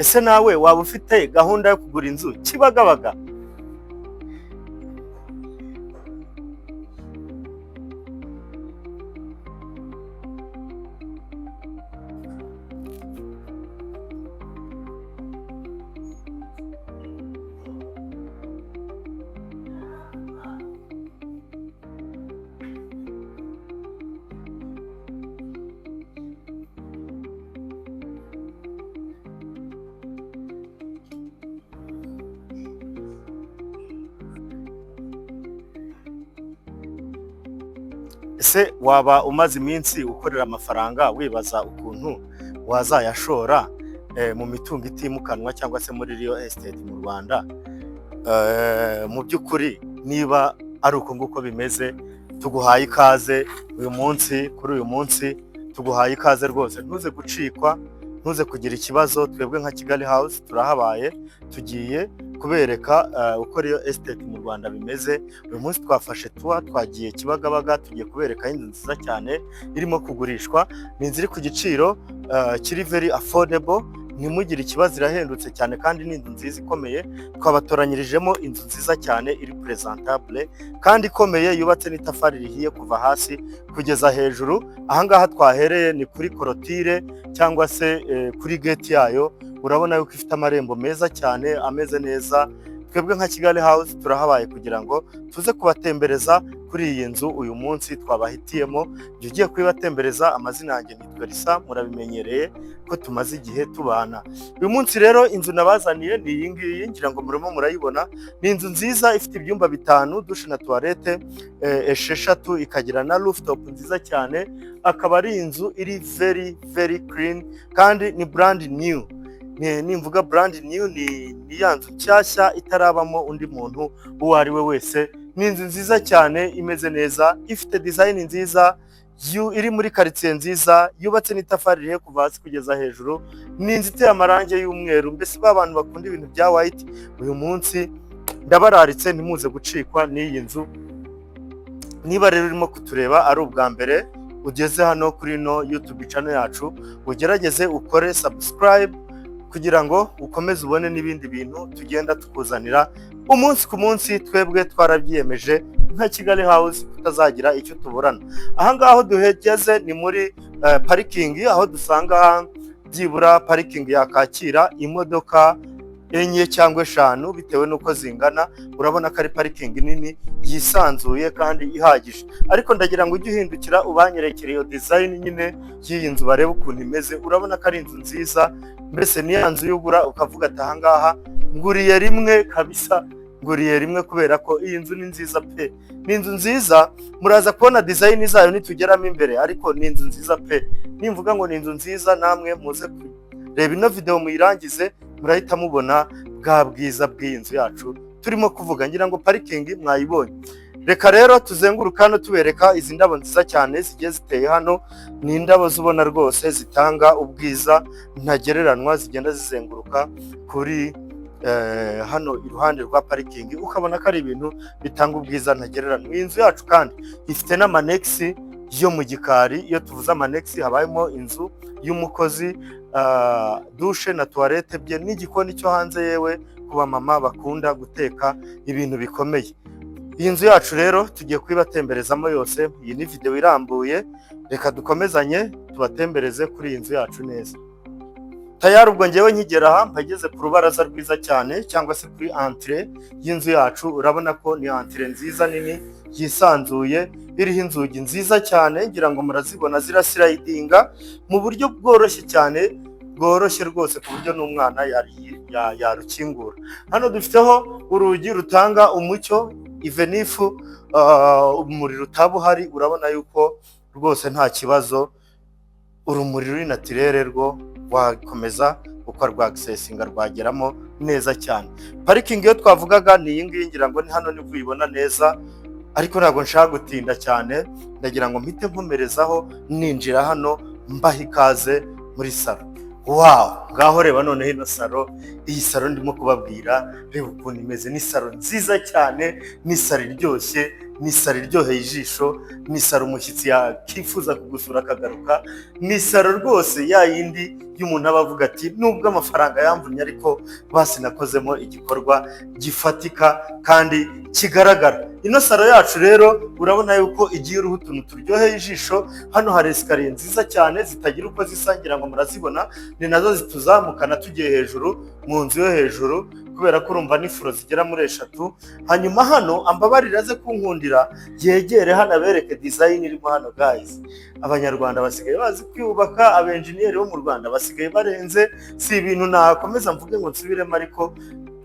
Ese nawe waba ufite gahunda yo kugura inzu Kibagabaga? Ese waba umaze iminsi ukorera amafaranga, wibaza ukuntu wazayashora mu mitungo itimukanwa cyangwa se muri real estate mu Rwanda? Mu by'ukuri niba ari uko nguko bimeze, tuguhaye ikaze uyu munsi. Kuri uyu munsi tuguhaye ikaze rwose, ntuze gucikwa, ntuze kugira ikibazo. Twebwe nka Kigali House turahabaye, tugiye kubereka uko real estate mu Rwanda bimeze. Uyu munsi twafashe tour, twagiye Kibagabaga, tugiye kubereka inzu nziza cyane irimo kugurishwa. Ni inzu iri ku giciro kiri very affordable, ntimugire ikibazo, irahendutse cyane kandi ni inzu nziza ikomeye. Twabatoranyirijemo inzu nziza cyane iri presentable kandi ikomeye, yubatse n'itafari rihiye kuva hasi kugeza hejuru. Ahangaha twahereye ni kuri clôture cyangwa se kuri gate yayo. Urabona yuko ifite amarembo meza cyane, ameze neza. Twebwe nka Kigali House turahabaye kugira ngo tuze kubatembereza kuri iyi nzu uyu munsi twabahitiyemo. Njye ugiye kuyibatembereza, amazina yanjye nitwa Lisa, murabimenyereye ko tumaze igihe tubana. Uyu munsi rero inzu nabazaniye ni iyi ngiyi, ngira ngo murimo murayibona. Ni inzu nziza ifite ibyumba bitanu, douche na toilette 6, ikagira na rooftop nziza cyane. Akaba ari inzu iri very very clean kandi ni brand new. Nimvuga brand new, ni ya nzu nshyashya itarabamo undi muntu uwo ari we wese. Ni inzu nziza cyane, imeze neza, ifite design nziza, iri muri karitsiye nziza, yubatse n'itafari rihe kuva hasi kugeza hejuru. Ni inzu iteye amarangi y'umweru, mbese ba bantu bakunda ibintu bya white, uyu munsi ndabararitse, ntimuze gucikwa n'iyi nzu. Niba rero urimo kutureba ari ubwa mbere ugeze hano kuri ino YouTube channel yacu, ugerageze ukore subscribe kugira ngo ukomeze ubone n'ibindi bintu tugenda tukuzanira umunsi ku munsi. Twebwe twarabyiyemeje nka Kigali House kutazagira icyo tuburana. Aha ngaha aho duhegeze ni muri parking, aho dusanga byibura parking yakakira imodoka enye cyangwa eshanu bitewe n'uko zingana. Urabona ko ari parking nini yisanzuye kandi ihagije. Ariko ndagira ngo ujye uhindukira ubanyerekere iyo design nyine y'iyi nzu, barebe ukuntu imeze. Urabona ko ari inzu nziza, mbese ni ya nzu y'ugura ukavuga ati: "Ahangaha nguriye rimwe kabisa, nguriye rimwe", kubera ko iyi nzu ni nziza pe. Ni inzu nziza, muraza kubona design zayo nitugeramo imbere, ariko ni inzu nziza pe. Nimvuga ngo ni inzu nziza, namwe muze kureba ino video muyirangize, murahita mubona bwa bwiza bw'iyi nzu yacu turimo kuvuga. Ngira ngo parking mwayibonye. Reka rero tuzenguruka hano tubereka izi ndabo nziza cyane zigiye ziteye hano. Ni indabo zubona rwose zitanga ubwiza ntagereranwa, zigenda zizenguruka kuri hano iruhande rwa parking, ukabona ko ari ibintu bitanga ubwiza ntagereranwa. Iyi nzu yacu kandi ifite n'ama annexe yo mu gikari. Iyo tuvuze ama annexe, habayemo inzu y'umukozi, douche na toilette bye n'igikoni cyo hanze, yewe ku bamama bakunda guteka ibintu bikomeye. Iyi nzu yacu rero tugiye kuyibatemberezamo yose. Iyi ni videwo irambuye, reka dukomezanye tubatembereze kuri iyi nzu yacu neza. Tayari ubwo ngewe nkigera aha mpageze ku rubaraza rwiza cyane cyangwa se kuri entrée y'inzu yacu. Urabona ko ni entrée nziza nini yisanzuye, iriho inzugi nziza cyane, ngira ngo murazibona, ziraslidinga mu buryo bworoshye cyane, bworoshye rwose, ku buryo n'umwana yarukingura. Hano dufiteho urugi rutanga umucyo even if umuriro utaba uhari. Urabona yuko rwose nta kibazo, urumuri ruri naturel rwo wakomeza ukarwaccessinga, rwageramo neza cyane. Parking iyo twavugaga ni iyi ngiyi, ngira ngo ni hano nibwo uyibona neza. Ariko ntabwo nshaka gutinda cyane, ndagira ngo mpite nkomerezaho ninjira hano mbaha ikaze muri salon. Wow, ngaho reba noneho ino salon. Iyi salon ndimo kubabwira, reba ukuntu imeze. Ni salon nziza cyane, ni salon iryoshye, ni salon ifite design nziza cyane. Ni salo iryoheye ijisho, ni salo umushyitsi yakifuza kugusura akagaruka, ni salo rwose ya yindi y'umuntu aba avuga ati: "Nubwo amafaranga yamvunnye, ariko basi nakozemo igikorwa gifatika kandi kigaragara." Ino salo yacu rero urabona yuko igiye iriho utuntu turyoheye ijisho. Hano hari escalier nziza cyane zitagira uko zisa, ngira ngo murazibona. Ni nazo zituzamukana tugiye hejuru mu nzu yo hejuru, kubera ko urumva ni floor zigera muri 3. Hanyuma hano, ambabarire aze kunkundira yegere hano abereke design irimo hano. Guys, Abanyarwanda basigaye bazi kwiyubaka, abenjeniyeri bo mu Rwanda basigaye barenze. Si ibintu nakomeza mvuge ngo nsubiremo, ariko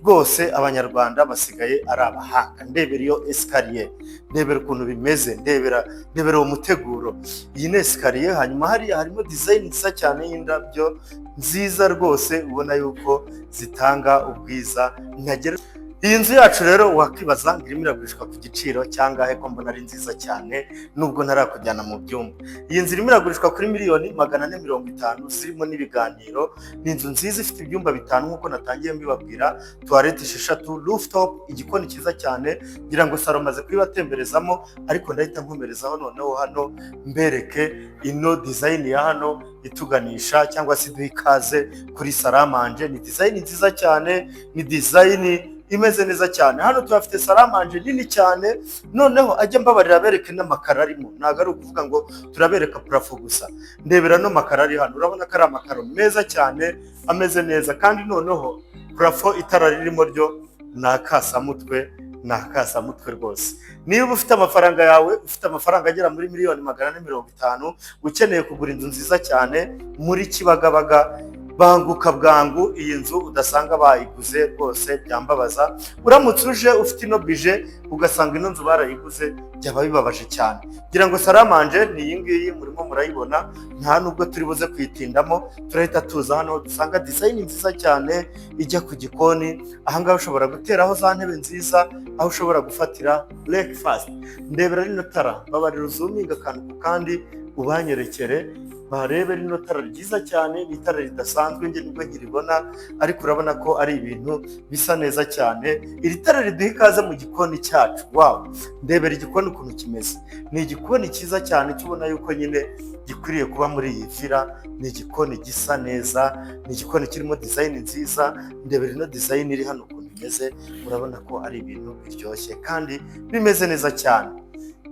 rwose Abanyarwanda basigaye ari abahanga. Ndebera iyo escalier, ndebera ukuntu bimeze, ndebera uwo muteguro. Iyi ni escalier. Hanyuma hariya harimo design nziza cyane y'indabyo nziza rwose, ubona yuko zitanga ubwiza ntagera. Iyi nzu yacu rero wakwibaza ngo irimo iragurishwa ku giciro cyangahe, ko mbona ari nziza cyane nubwo ntarakujyana mu byumba? Iyi nzu irimo iragurishwa kuri miliyoni 450 zirimo n'ibiganiro. Ni inzu nziza ifite ibyumba 5 nk'uko natangiye mbibabwira, toilette 6, rooftop, igikoni cyiza cyane. Ngira ngo salo maze kuyibatemberezamo, ariko ndahita nkomerezaho noneho hano mbereke ino design ya hano ituganisha cyangwa se iduha ikaze kuri salle à manger. Ni design nziza cyane, ni design imeze neza cyane. Hano tuhafite salle à manger nini cyane. Noneho ajya mbabarira abereke n'amakaro arimo. Ntabwo ari ukuvuga ngo turabereka plafond gusa. Ndebera no makaro ari hano, urabona ko ari amakaro meza cyane, ameze neza. Kandi noneho plafond, itara ririmo ryo ni akasamutwe, ni akasamutwe rwose. Niba ufite amafaranga yawe, ufite amafaranga agera muri miliyoni 450, ukeneye kugura inzu nziza cyane muri Kibagabaga, banguka bwangu iyi nzu udasanga bayiguze. Rwose byambabaza uramutse uje ufite ino budget ugasanga ino nzu barayiguze, byaba bibabaje cyane. Ngira ngo salle à manger ni iyi ngiyi, murimo murayibona. Nta nubwo turi buze kuyitindamo, turahita tuza hano dusanga design nziza cyane ijya ku gikoni. Ahangaha ushobora guteraho za ntebe nziza, aho ushobora gufatira breakfast. Ndebera rino tara, babarira uzoominga akantu ku kandi, ubanyerekere barebe rino tara ryiza cyane. Ni itara ridasanzwe, njye nibwo nkiribona, ariko urabona ko ari ibintu bisa neza cyane. Iri tara riduha ikaze mu gikoni cyacu. Wow, ndebera igikoni ukuntu kimeze. Ni igikoni cyiza cyane cyubona yuko nyine gikwiriye kuba muri iyi villa. Ni igikoni gisa neza, ni igikoni kirimo design nziza. Ndebera ino design iri hano ukuntu imeze, urabona ko ari ibintu biryoshye kandi bimeze neza cyane.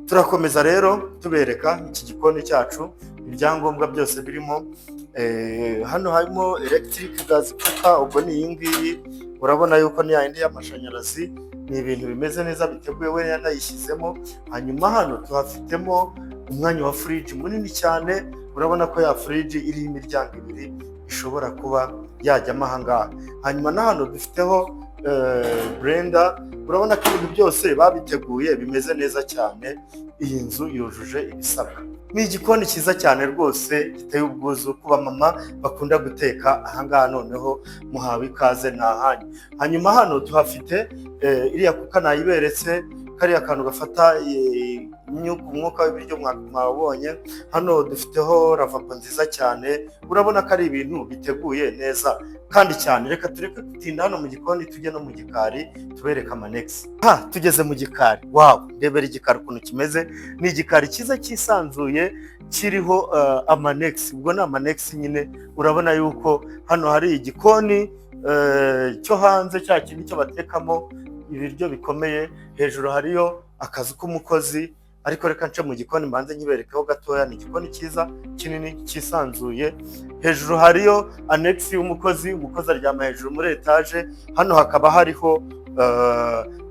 Turakomeza rero tubereka iki gikoni cyacu, ibyangombwa byose birimo. Hano harimo electric gas cooker, ubwo ni iyi ngiyi, urabona yuko ni yindi y'amashanyarazi. Ni ibintu bimeze neza biteguye, we yanayishyizemo. Hanyuma hano tuhafitemo umwanya wa fridge munini cyane. Urabona ko ya fridge iriho imiryango ibiri ishobora kuba yajyamo ahangaha. Hanyuma na hano dufiteho blender. Urabona ko ibintu byose babiteguye bimeze neza cyane. Iyi nzu yujuje ibisabwa. Ni igikoni cyiza cyane rwose giteye ubwuzu ku bamama bakunda guteka. Ahangaha noneho muhawe ikaze, ni ahanyu. Hanyuma hano tuhafite iriya cooker nayiberetse, kariya kantu gafata umwuka w'ibiryo mwawubonye. Hano dufiteho lavabo nziza cyane, urabona ko ari ibintu biteguye neza kandi cyane. Reka tureke gutinda hano mu gikoni, tujye no mu gikari tubereke ama annexe. Ha tugeze mu gikari. Wow, ndebera igikari ukuntu kimeze. Ni igikari cyiza cyisanzuye kiriho ama annexe. Ubwo ni ama annexe nyine. Urabona yuko hano hari igikoni cyo hanze, cya kindi cyo batekamo ibiryo bikomeye. Hejuru hariyo akazu k'umukozi, ariko reka nce mu gikoni mbanze nyiberekeho gatoya. Ni igikoni cyiza kinini cyisanzuye. Hejuru hariyo annexe y'umukozi, umukozi aryama hejuru muri étage. Hano hakaba hariho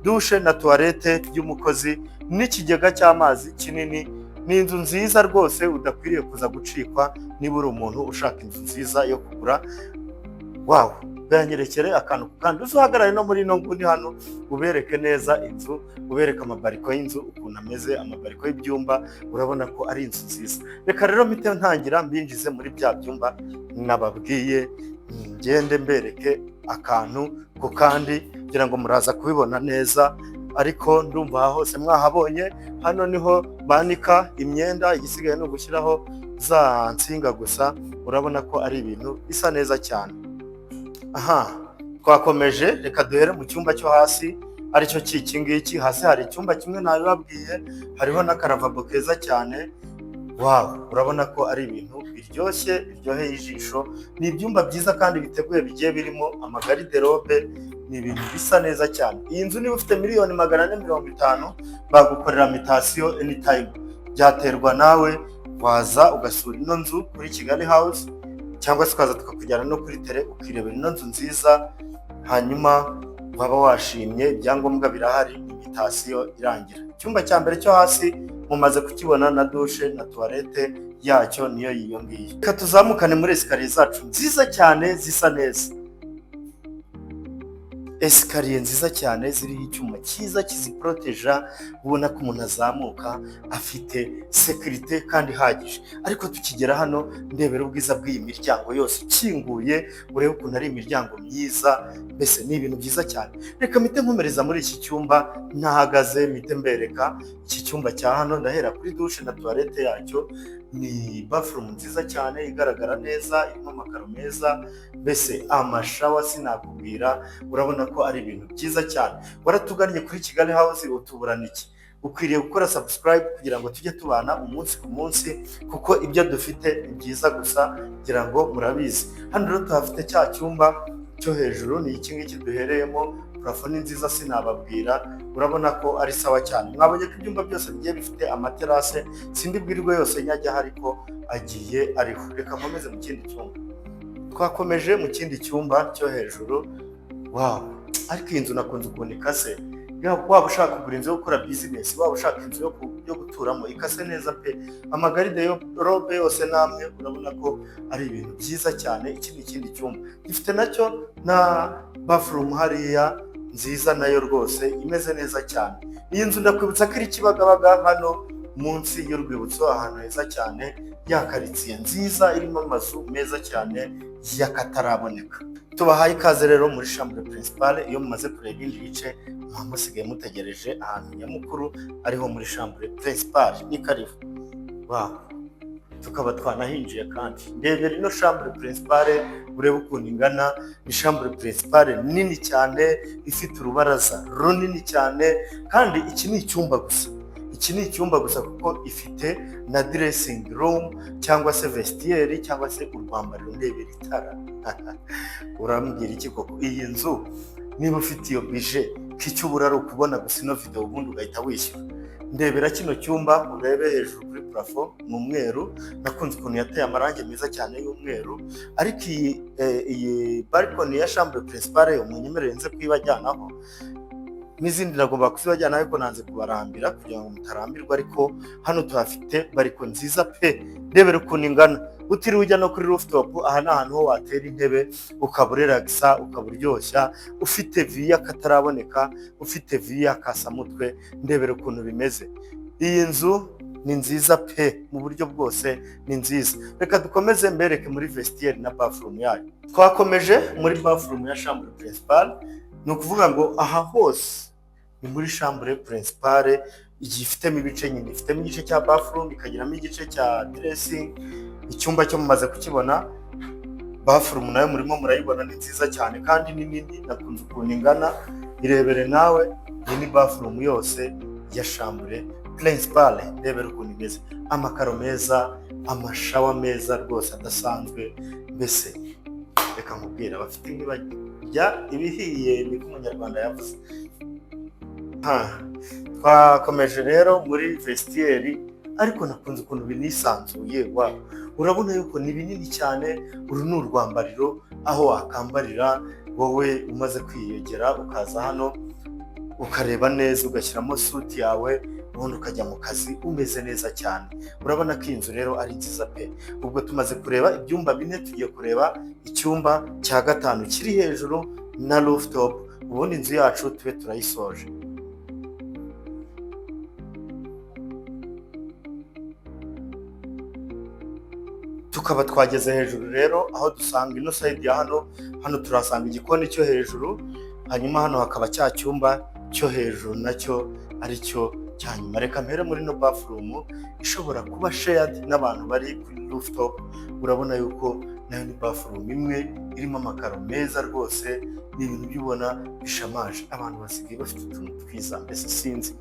douche na toilette y'umukozi n'ikigega cy'amazi kinini. Ni inzu nziza rwose udakwiriye kuza gucikwa niba uri umuntu ushaka inzu nziza yo kugura. Wow, banyerekere akantu ku kandi, uzahagarare no muri ino nguni hano ubereke neza inzu, ubereke ama balcon y'inzu ukuntu ameze, ama balcon y'ibyumba. Urabona ko ari inzu nziza. Reka rero mpite ntangira mbinjize muri bya byumba nababwiye, ngende mbereke akantu ku kandi, kugira ngo muraza kubibona neza. Ariko ndumva aha hose mwahabonye. Hano niho banika imyenda, igisigaye ni ugushyiraho za nsinga gusa. Urabona ko ari ibintu bisa neza cyane. Aha twakomeje, reka duhere mu cyumba cyo hasi. Aricyo cy'iki ngiki. Hasi hari icyumba kimwe nabibabwiye, hariho n'akaravabo keza cyane. Wow, urabona ko ari ibintu biryoshye, biryoheye ijisho. Ni ibyumba byiza kandi biteguye, bigiye birimo amagarde-robe. Ni ibintu bisa neza cyane. Iyi nzu, niba ufite 450,000,000, bagukorera mutation anytime. Byaterwa nawe, waza ugasura ino nzu kuri Kigali House, cyangwa se ukaza tukakujyana no kuri terrain ukirebera ino nzu nziza. Hanyuma waba washimye, ibyangombwa birahari, mutation irangira. Icyumba cya mbere cyo hasi mumaze kukibona, na douche na toilette yacyo niyo yiyo ngiyo. Reka tuzamukane muri escalier zacu nziza cyane, zisa neza. Escalier nziza cyane ziriho icyuma cyiza kiziporoteja. Ubona ko umuntu azamuka afite sécurité kandi ihagije. Ariko tukigera hano, ndebera ubwiza bw'iyi miryango yose ikinguye, urebe ukuntu ari imiryango myiza. Mbese ni ibintu byiza cyane. Reka mpite nkomereza muri iki cyumba ntahagaze, mpite mbereka iki cyumba cya hano. Ndahera kuri douche na toilette yacyo. Ni bathroom nziza cyane, igaragara neza, irimo amakaro meza, mbese amashower sinakubwira. Urabona ko ari ibintu byiza cyane. Waratugannye kuri Kigali House, utuburana iki? Ukwiriye gukora subscribe kugira ngo tujye tubana umunsi ku munsi, kuko ibyo dufite ni byiza gusa, kugira ngo murabizi. Hano rero tuhafite cya cyumba cyo hejuru, ni iki ngiki duhereyemo. Plafond ni nziza sinababwira, urabona ko ari sawa cyane. Mwabonye ko ibyumba byose bigiye bifite amaterase. Sindi bwirwe yose nyajyaho, ariko agiye ariho. Reka nkomeze mu kindi cyumba. Twakomeje mu kindi cyumba cyo hejuru. Wow, ariko iyi nzu nakunze ukuntu ikase. Waba ushaka kugura inzu yo gukora business, waba ushaka inzu yo guturamo, ikase neza pe. Amagarde-robe yose namwe urabona ko ari ibintu byiza cyane. Iki ni ikindi cyumba gifite nacyo na bathroom hariya nziza, nayo rwose imeze neza cyane. Iyi nzu ndakwibutsa ko iri Kibagabaga, hano munsi y'urwibutso, ahantu heza cyane, ya karitsiye nziza irimo amazu meza cyane y'akataraboneka. Tubahaye ikaze rero muri chambre principale. Iyo mumaze kureba ibindi bice, muba musigaye mutegereje ahantu nyamukuru, ariho muri chambre principale. Ni karibu. Wow, tukaba twanahinjiye kandi. Ndebera ino chambre principale, urebe ukuntu ingana. Ni chambre principale nini cyane, ifite urubaraza runini cyane. Kandi iki ni icyumba gusa, iki ni icyumba gusa, kuko ifite na dressing room cyangwa se vestiaire cyangwa se urwambariro. Ndebera itara, urambwira iki koko? Iyi nzu, niba ufite iyo budget, ko icyo ubura ari ukubona gusa ino video, ubundi ugahita wishyura. Ndebera kino cyumba, urebe hejuru kuri plafond, ni umweru. Nakunze ukuntu yateye amarangi meza cyane y'umweru. Ariko iyi balcony ya chambre principale yo munyemerere nze kuyibajyanaho, n'izindi nagomba kuzibajyanaho, ariko nanze kubarambira kugira ngo mutarambirwa. Ariko hano tuhafite balcon nziza pe. Ndebera ukuntu ingana, utiriwe ujya no kuri rooftop. Aha ni ahantu ho watera intebe, ukaba urelaxa, ukaba uryoshya, ufite view y'akataraboneka, ufite view y'akasamutwe. Ndebera ukuntu bimeze. Iyi nzu ni nziza pe, mu buryo bwose ni nziza. Reka dukomeze mbereke muri vestiaire na bathroom yayo. Twakomeje muri bathroom ya chambre principale. Ni ukuvuga ngo aha hose ni muri chambre principale. Igiye ifitemo ibice nyine, ifitemo igice cya bathroom, ikagiramo igice cya dressing. Icyumba cyo mumaze kukibona. Bathroom nayo murimo murayibona, ni nziza cyane kandi ni nini. Nakunze ukuntu ingana, irebere nawe. Iyi ni bathroom yose ya chambre principale. Ndebera ukuntu imeze, amakaro meza, amashower meza rwose adasanzwe. Mbese reka nkubwire, abafite inkwi barya ibihiye, niko Umunyarwanda yavuze. Twakomeje rero muri vestiaire, ariko nakunze ukuntu binisanzuye. Wa urabona yuko ni binini cyane. Uru ni urwambariro, aho wakambarira wowe umaze kwiyogera, ukaza hano ukareba neza, ugashyiramo suit yawe, ubundi ukajya mu kazi umeze neza cyane. Urabona ko iyi nzu rero ari nziza pe. Ubwo tumaze kureba ibyumba bine, tugiye kureba icyumba cya gatanu kiri hejuru na rooftop, ubundi inzu yacu tube turayisoje. Tukaba twageze hejuru rero, aho dusanga ino side ya hano. Hano turahasanga igikoni cyo hejuru, hanyuma hano hakaba cya cyumba cyo hejuru nacyo aricyo. cya nyuma. Reka mpere muri no bathroom ishobora kuba shared n'abantu bari kuri rooftop. Urabona yuko nayo ni bathroom imwe irimo amakaro meza rwose, ni ibintu by'ubona bishamaje. Abantu basigaye bafite utuntu twiza, mbese sinzi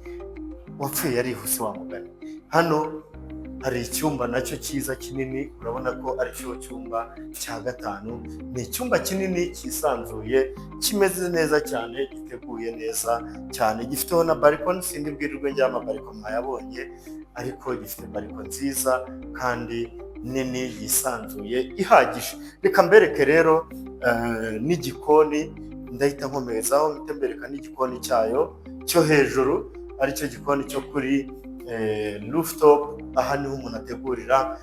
wapfuye yarihuse wa mugani. Hano hari icyumba nacyo cyiza kinini, urabona ko ari cyo cyumba cya gatanu. Ni icyumba kinini cyisanzuye, kimeze neza cyane, giteguye neza cyane, gifiteho na balcony. Sindi bwirirwe njya amabalcony, mwayabonye, ariko gifite balcony nziza kandi nini yisanzuye ihagije. Reka mbereke rero n'igikoni, ndahita nkomerezaho mpite mbereka n'igikoni cyayo cyo hejuru, aricyo gikoni cyo kuri rooftop. Aha niho umuntu ategurira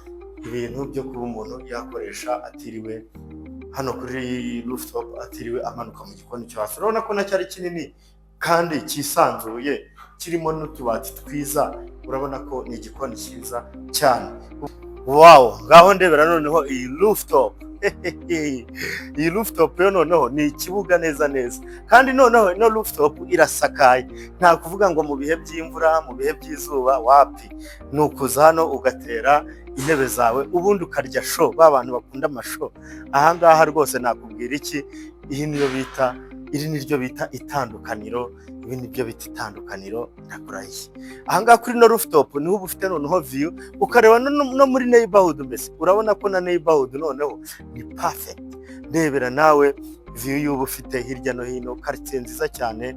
ibintu byo kuba umuntu yakoresha atiriwe hano kuri rooftop, atiriwe amanuka mu gikoni cyo hasi. Urabona ko nacyo ari kinini kandi cyisanzuye, kirimo n'utubati twiza. Urabona ko ni igikoni cyiza cyane. Wow, ngaho ndebera noneho iyi rooftop. Iyi rooftop yo noneho ni ikibuga neza neza, kandi noneho ino rooftop irasakaye. Nta kuvuga ngo mu bihe by'imvura, mu bihe by'izuba, wapi. Ni ukuza hano ugatera intebe zawe, ubundi ukarya show. Ba bantu bakunda amashow, ahangaha rwose nakubwira iki? Iyi niyo bita, iri niryo bita itandukaniro. Ibi nibyo bita itandukaniro, ndakurahiye. Ahangaha kuri no rooftop niho uba ufite noneho view, ukareba no muri neighborhood. Mbese urabona ko na neighborhood noneho ni perfect. Ndebera nawe view y'uba ufite hirya no hino, quartier nziza cyane.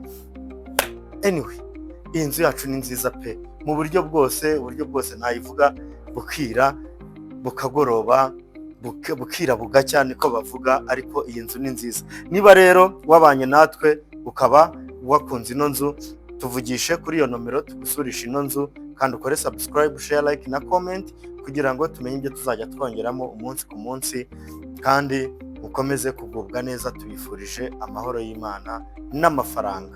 Anyway, iyi nzu yacu ni nziza pe, mu buryo bwose, uburyo bwose nayivuga, bukira bukagoroba, bukira bugacya, niko bavuga. Ariko iyi nzu ni nziza. Niba rero wabanye natwe ukaba wakunze ino nzu, tuvugishe kuri iyo nomero tugusurishe ino nzu, kandi ukore subscribe, share, like na comment kugira ngo tumenye ibyo tuzajya twongeramo umunsi ku munsi, kandi mukomeze kugubwa neza. Tubifurije amahoro y'Imana n'amafaranga.